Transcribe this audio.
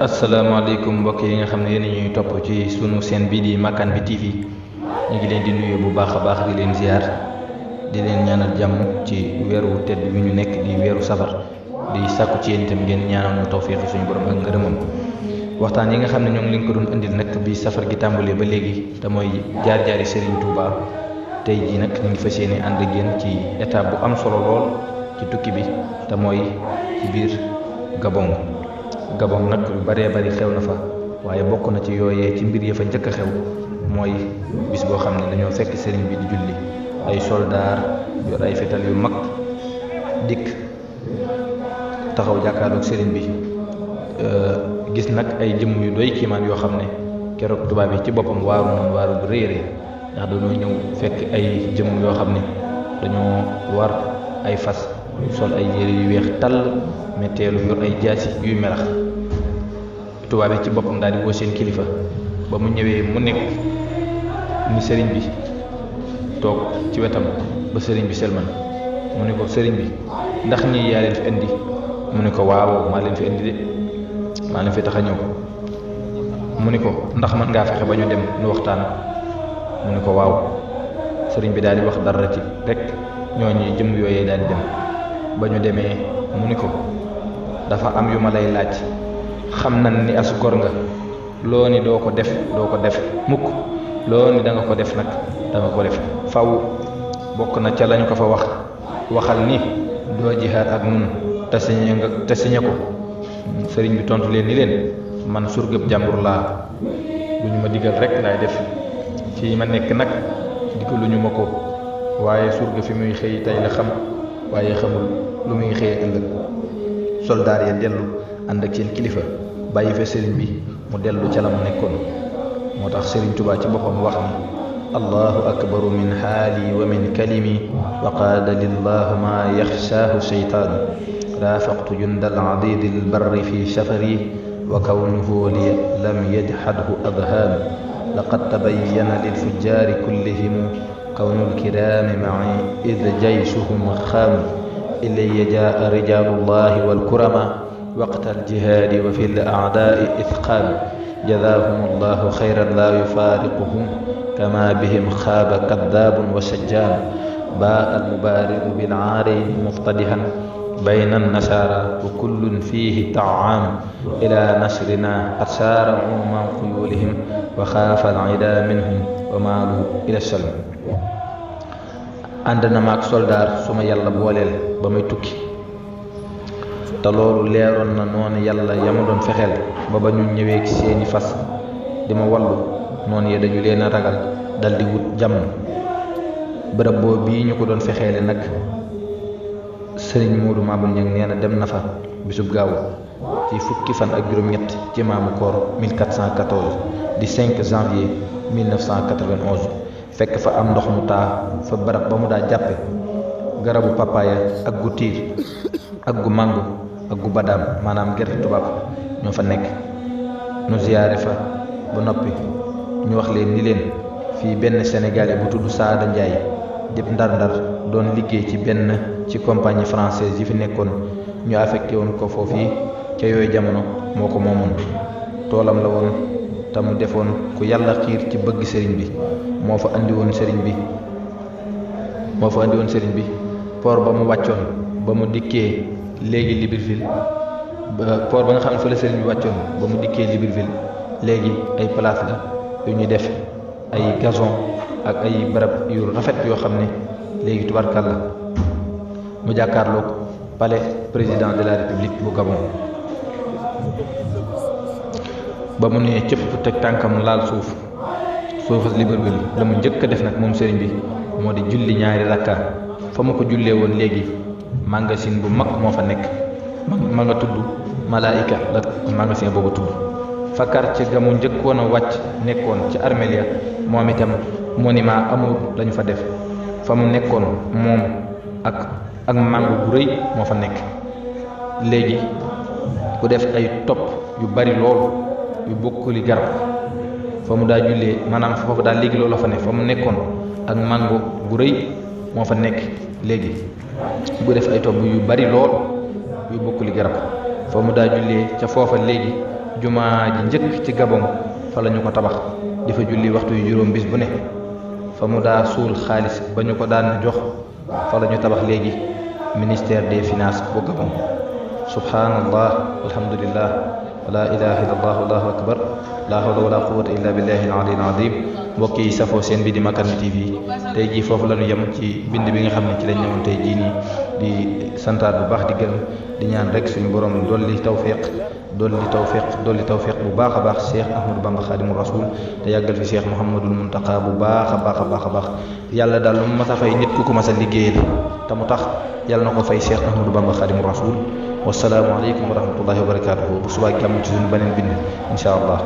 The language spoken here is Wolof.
asalaamaaleykum mbokk yi nga xam ne yéen ñuy topp ci sunu seen bii di Makane bi TV ñu ngi leen di nuyu bu baax a baax di leen ziar di leen ñaanal jàmm ci weeru tedd bi ñu nekk di weeru safar di sàkku ci yéen itam ngeen ñaanal mu tawfiix suñu borom ak ngërëmam. waxtaan yi nga xam ne ñoo ngi leen ko doon indil nag bi safar gi tàmbalee ba léegi te mooy jaar-jaari Serigne Touba tey jii nag ñu ngi fas yéene ànd ak yéen ci étape bu am solo lool ci tukki bi te mooy ci biir Gabon nag lu baree bari xew na fa waaye bokk na ci yooyee ci mbir ya fa njëkk a xew mooy bis boo xam ne dañoo fekk sëriñ bi di julli ay soldaar yor ay fetal yu mag dikk taxaw jàkkaarloog sëriñ bi gis nag ay jëmm yu doy kiimaan yoo xam ne keroog tubaab yi ci boppam waaru noonu waaru bu rëy rëy ndax dañoo ñëw fekk ay jëmm yoo xam ne dañoo war ay fas sol ay yére yu weex tàll metteelu yor ay jaasi yuy melax tubaab yi ci boppam daal di woo seen kilifa ba mu ñëwee mu nekk ni sëriñ bi toog ci wetam ba sëriñ bi selman mu ne ko sëriñ bi ndax ñii yaa leen fi indi mu ne ko waaw maa leen fi indi de maa leen fi tax a ñëw mu ne ko ndax mën ngaa fexe ba ñu dem nu waxtaan mu ne ko waaw sëriñ bi daal di wax dara ci rek ñooñu jëm yooyee daal di dem ba ñu demee mu ni ko dafa am yu ma lay laaj xam nañ ni as gor nga loo ni doo ko def mukk loo ni da nga ko def nag da nga ko def faw bokk na ca lañu ko fa waxal ni doo jihaad ak nun te siñe ko sëriñ bi tontu leen ni leen man surgëb jàmbur laa lu ñu ma digal rek laay def fii ma nekk nag digaluñu ma ko waaye surga fi muy xëy tey la xam waaye xamul lu muy xëyee ëllëg soldaar ya dellu ànd ak seen kilifa bàyyi fa sëriñ bi mu dellu ca la mu nekkoon moo tax sëriñ Tuubaa ci boppam wax ni allahu akbaru min xaali wa min kalimi wa qaada lillahu ma yaxshaahu seytaan raafaqtu jundal adidi lbarri fi safari wa kawnuhu li lam yajxadhu adhaan laqad tabayyana lilfujjaari kullihim kawnu lkiraami maci id jaysuhum xaam ilayya jaa rijaalullahi walkurama waqta aljihaadi wa fi l-a'daa'i ithqaam jazaahum allahu xayran laa yufaariquhum kama bihim xaaba kaddaabun wa sajjaam baa almubaaridu bil'aarayni muftadihan bayna annasaara wa kullun fiihi ta'aam ilaa nasrinaa qad saara'uu ma'a quyuulihim wa xaafa al-'idaa minhum wa maaluu ila salm ànd na maag soldaar su ma yàlla booleel ba may tukki te loolu leeroon na noonu yàlla yama doon fexeel ba ñu ñëwee ci seeni fas di ma wallu noonu ye dañu leen a ragal dal di wut jàmm bërëb boo bii ñu ko doon fexeele nag sëriñ Moodu Maabul Ñaŋ nee na dem na fa bisub gaaw ci fukki fan ak juróom-ñett ci maamu koor 1414 di 5 janvier 1991 fekk fa am ndox mu taa fa barab ba mu daa jàppe garabu papaaya ak gu tiir ak gu màngo ak gu badaam maanaam gerte tubaab ñoo fa nekk nu ziyaare fa ba noppi ñu wax leen ni leen fii benn sénégalais bu tudd Saada Njaay dib ndar-ndar doon liggéey ci compagnie française yi fi nekkoon ñu affecté woon ko foofii ca yooyu jamono moo ko moomoon toolam la woon te mu defoon ku yàlla xiir ci bëgg sëriñ bi moo fa andi woon sëriñ bi port ba mu wàccoon ba mu dikkee léegi Libreville port ba nga xam ne fa la sëriñ bi wàccoon ba mu dikkee Libreville léegi ay place la yu ñuy def ay gazon ak ay barab yu rafet yoo xam ne léegi tubarkalla mu jàkkaarloog palais président de la république bu Gabon ba mu nee cëpp teg tànkam laal suufas Libreville la mu njëkk a def nag moom sëriñ bi moo di julli ñaari rakka fa mu ko jullee woon léegi magasin bu mag moo fa nekk ma nga tudd Malaayika la magasin boobu tudd fa quartier ga mu njëkkoon a wàcc nekkoon ci armeel ya moom itam monument amul lañu fa def fa mu nekkoon moom ak màngo bu rëy moo fa nekk léegi ku def ay topp yu bari lool yu bokkuli garab fa mu daa jullee maanaam foofu daal léegi loolu la fa ne fa mu nekkoon ak màngo bu rëy moo fa nekk léegi bu def ay topp yu bari lool yu bokkuli garab fa mu daa jullee ca foofa léegi jumaa ji njëkk ci Gabon fa la ñu ko tabax di fa julli waxtu yu juróom bis bu ne. fa mu daa suul xaalis ba ñu ko daan jox fa la ñu tabax léegi ministère des finances bu Gabon. subhanallah alhamdulillah wala ilaha illallah allahu akbar la hawla wala quwwata illa billahi al-ali al-azim. mbokk yi safoo seen bi di Makarmi TV tey jii foofu la ñu yem ci bind bi nga xam ne ci lañ ñëwoon tey jii nii di santaat bu baax di gërëm di ñaan rek suñu borom dolli tawfiq bu baax a baax Cheikh Ahmadou Bamba Khadimou Rasoul te yàggal fi Cheikh Mouhamadul Muntaqa bu baax a baax yàlla daal lu mu mas a fay nit ku ko mas a liggéeyal te mu tax yàlla na ko fay Cheikh Ahmadou Bamba Khadimou Rasoul. wasalaamu aleykum wa rahmatullahi wa barakatuhu bu subaa jàmm ci suñu beneen bind incha allah.